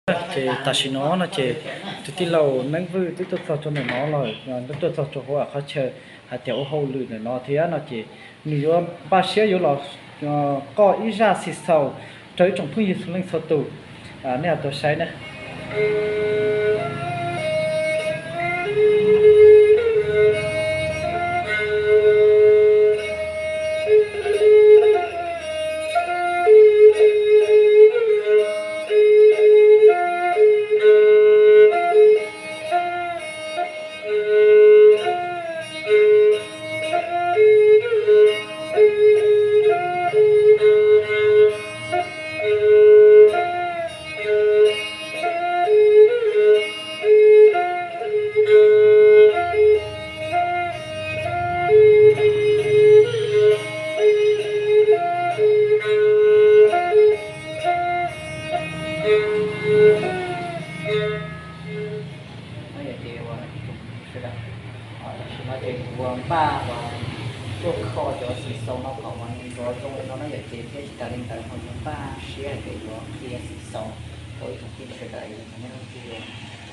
Ces tam sim no no ces tus tij laug Neeb Vwj twb tuaj txog rau ntawm no lawm, tuaj txog rau hauv qhov chaw hais tias ua hauj lwm ntawm no thiab no ces nws yuav npaj siab yuav los qoj ib zaj xis xaus rau ib tsoom phooj ywg txhua leej txhua tus, nej ho tuaj saib na. Tam sim no ces kuv npaj uas tuaj kho cov xis xaus no kom uas nws nrov zoo li no no yom, ces thiab tsis tas li ntawd ho yuav npaj siab hais tias yuav qhia xis xaus rau ib tsoom phooj ywg sawv daws, ib tsoom phooj ywg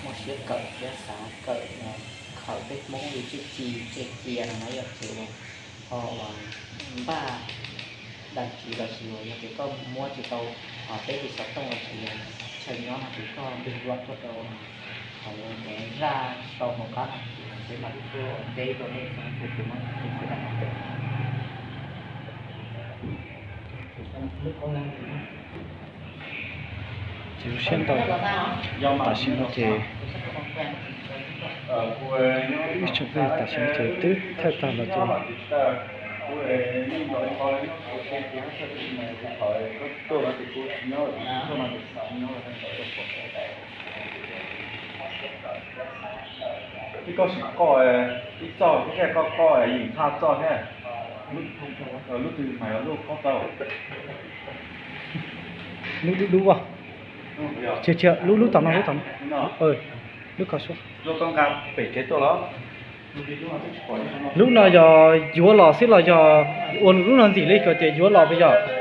muaj siab kawm thiab xav kawm khawm peb Hmoob li txuj ci tseg cia no na yom, ces ho uas npaj dag tsiv los sis uas yog tias koj muab tsis tau peb tus xov tooj los sis chaw nyob no ces koj npaj luam tuaj rau qhov uas zaj sau hauv qab no ces peb mam li tuaj teb rau nej txhua tus no. Ces zoo siab ntau, tam sim no ces ib tsoom phooj ywg tam sim no ces twb thawj tag los ces ib koj sim qoj ib txoj thiab, koj qoj yim thaj txoj thiab. Lub twg mas yog lub qoj tau? Lub dub dub as. Tsis, tsis, lub, lub tom no, lub tom no. Lub kho suab. Lub no yog yuav los xwb los yog ua lub no ntxim li ko ces yuav los puas yog?